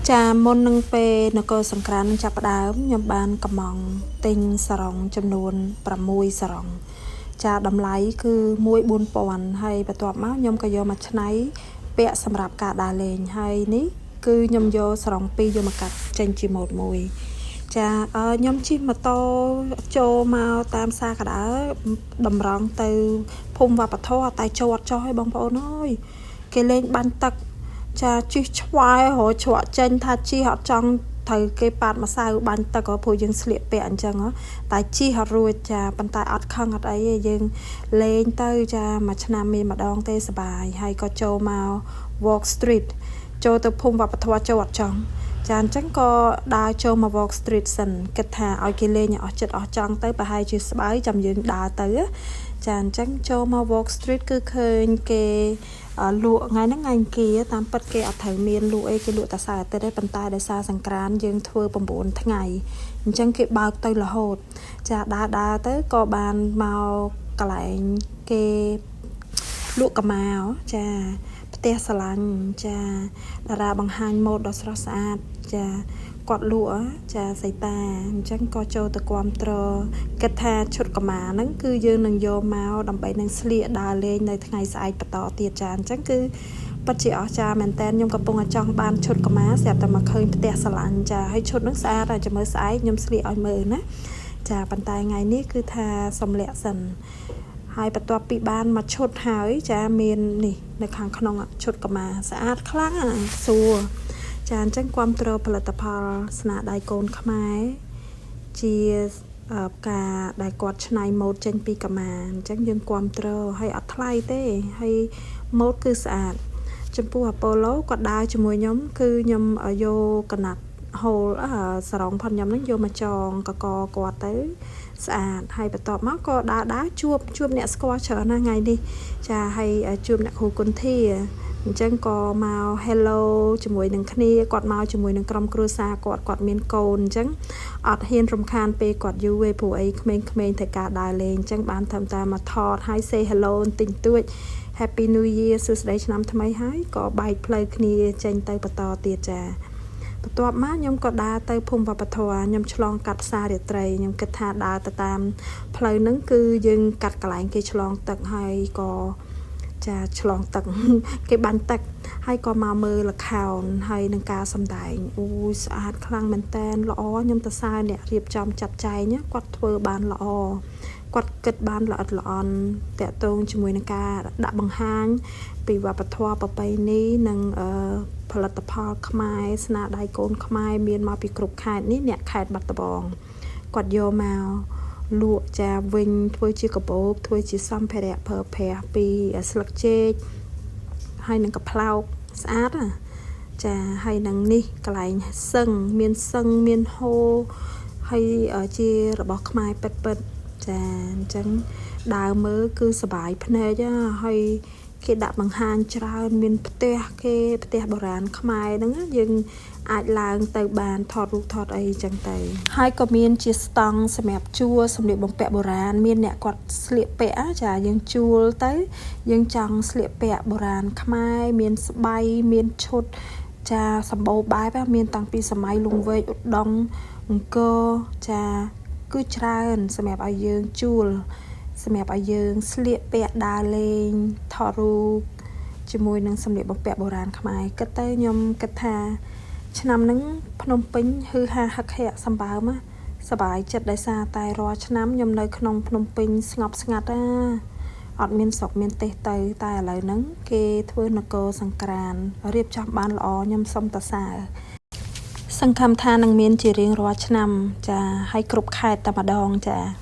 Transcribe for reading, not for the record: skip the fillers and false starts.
ចាមុននឹងពេលនគរសង្ក្រាន្តនឹងចាប់ផ្ដើមខ្ញុំបានកំងទិញសរងចំនួន6សរងចាតម្លៃគឺ1 4000ហើយបន្ទាប់មកខ្ញុំក៏យកមកច្នៃពាក់សម្រាប់ការដើរលេងហើយនេះគឺខ្ញុំយកសរង2យកមកកាត់ចេញជាម៉ូតមួយចាខ្ញុំជិះម៉ូតូចូលមកតាមផ្សារកដាលតម្រង់ទៅភូមិវប្បធម៌តែចូលអត់ចោះឲ្យបងប្អូនអើយគេលេងបាញ់ទឹកចាជិះឆ្វែរហជ្រក់ចេញថាជិះអត់ចង់ត្រូវគេប៉ាតម្សៅបាញ់ទឹកព្រោះយើងស្លៀកពាក់អញ្ចឹងតែជិះអត់រួចចាប៉ុន្តែអត់ខឹងអត់អីទេយើងលេងទៅចាមួយឆ្នាំមានម្ដងទេសបាយហើយក៏ចូលមក Walk Street ចូលទៅភូមិវប្បធម៌ចូលអត់ចង់ចាអញ្ចឹងក៏ដើរចូលមក Walk Street សិនគិតថាឲ្យគេលេងឲ្យអស់ចិត្តអស់ចង់ទៅប្រហែលជាស្បើយចាំយើងដើរទៅចាអញ្ចឹងចូលមក Walk Street គឺឃើញគេលក់ថ្ងៃហ្នឹងថ្ងៃអង្គារតាមពិតគេអត់ត្រូវមានលក់អីគេលក់តែសៅរ៍អាទិត្យទេប៉ុន្តែដោយសារសង្ក្រាន្តយើងធ្វើ9ថ្ងៃអញ្ចឹងគេបើកទៅរហូត ចាដើរដើរទៅក៏បានមកកន្លែងគេលក់កម្មាចាផ្ទះស្រឡាញ់ចាតារាបង្ហាញម៉ូដដ៏ស្រស់ស្អាតចាគាត់លក់ចាសីតាអញ្ចឹងក៏ចូលទៅគាំទ្រគិតថាឈុតកម្មាហ្នឹងគឺយើងនឹងយកមកដើម្បីនឹងស្លៀកដើរលេងនៅថ្ងៃស្អែកបន្តទៀតចាអញ្ចឹងគឺពិតជាអស្ចារ្យមែនតើខ្ញុំកំពុងតែចង់បានឈុតកម្មាស្រាប់តែមកឃើញផ្ទះស្រឡាញ់ចាហើយឈុតហ្នឹងស្អាតហើយចាំមើលស្អែកខ្ញុំស្លៀកឲ្យមើលណាចាប៉ុន្តែថ្ងៃនេះគឺថាសំលាក់សិនហើយបន្ទាប់ពីបានមកឈុតហើយចាមាននេះនៅខាងក្នុងឈុតកម្មាស្អាតខ្លាំងអាស្រួលចាអញ្ចឹងគាំទ្រផលិតផលស្នាដៃកូនខ្មែរជាការដែលគាត់ច្នៃម៉ូដចេញពីកម្មាអញ្ចឹងយើងគាំទ្រហើយអត់ថ្លៃទេហើយម៉ូដគឺស្អាតចំពោះអាប៉ូឡូគាត់ដើរជាមួយខ្ញុំគឺខ្ញុំយកកណាត់ហូលសរងផុនខ្ញុំហ្នឹងយកមកចងកកគាត់ទៅស្អាតហើយបន្ទាប់មកក៏ដើរដើរជួបជួបអ្នកស្គាល់ច្រើនណាស់ថ្ងៃនេះចាហើយជួបអ្នកគ្រូគុន្ធាអញ្ចឹងក៏មក hello ជាមួយនឹងគ្នាគាត់មកជាមួយនឹងក្រុមគ្រួសារគាត់គាត់មានកូនអញ្ចឹងអត់ហ៊ានរំខានពេលគាត់យូរទេព្រោះអីក្មេងៗត្រូវការដើរលេងអញ្ចឹងបានធ្វើតាមមកថតហើយ say hello បន្តិចបន្តួច Happy New Year សួស្តីឆ្នាំថ្មីហើយក៏បែកផ្លូវគ្នាចេញទៅបន្តទៀតចាបន្ទាប់មកខ្ញុំក៏ដើរទៅភូមិវប្បធម៌ខ្ញុំឆ្លងកាត់ផ្សាររាត្រីខ្ញុំគិតថាដើរទៅតាមផ្លូវហ្នឹងគឺយើងកាត់កន្លែងគេឆ្លងទឹកហើយក៏ចាឆ្លងទឹកគេបាញ់ទឹកហើយក៏មកមើលល្ខោនហើយនឹងការសម្ដែងអូយស្អាតខ្លាំងមែនតែនល្អខ្ញុំទៅសើអ្នករៀបចំចាត់ចែងគាត់ធ្វើបានល្អគាត់គិតបានល្អិតល្អន់តាក់ទងជាមួយនឹងការដាក់បង្ហាញពីវប្បធម៌ប្រពៃណីនិងផលិតផលខ្មែរស្នាដៃកូនខ្មែរមានមកពីគ្រប់ខេត្តនេះអ្នកខេត្តបាត់ដំបងគាត់យកមកលក់ចាវិញធ្វើជាកាបូបធ្វើជាសម្ភារៈប្រើប្រាស់ពីស្លឹកចេកហើយនឹងកប្លោកស្អាតណាចាហើយនឹងនេះកន្លែងសឹងមានសឹងមានហូហើយជារបស់ខ្មែរពិតពិតចាអញ្ចឹងដើរមើលគឺសបាយភ្នែកហើយគេដាក់បង្ហាញច្រើនមានផ្ទះគេផ្ទះបុរាណខ្មែរហ្នឹងយើងអាចឡើងទៅបានថតរូបថតអីចឹងទៅហើយក៏មានជាស្តង់សម្រាប់ជួលសម្លៀកបំពាក់បុរាណមានអ្នកគាត់ស្លៀកពាក់ចាយើងជួលទៅយើងចង់ស្លៀកពាក់បុរាណខ្មែរមានស្បៃមានឈុតចាសម្បូរបែបមានតាំងពីសម័យលង្វែកឧដុង្គអង្គរចាគឺច្រើនសម្រាប់ឲ្យយើងជួលសម្រាប់ឲ្យយើងស្លៀកពាក់ដើរលេងថតរូបជាមួយនឹងសម្លៀកបំពាក់បុរាណខ្មែរគិតទៅខ្ញុំគិតថាឆ្នាំហ្នឹងភ្នំពេញហឺហាហឹកហាក់សម្បើមសប្បាយចិត្តដោយសារតែរាល់ឆ្នាំខ្ញុំនៅក្នុងភ្នំពេញស្ងប់ស្ងាត់ណាអត់មានស្រុកមានទេសទៅតែឥឡូវហ្នឹងគេធ្វើនគរសង្ក្រានរៀបចំបានល្អខ្ញុំសុំតសើសង្ឃឹមថានឹងមានជារៀងរាល់ឆ្នាំចាហើយគ្រប់ខេត្តតែម្ដងចា។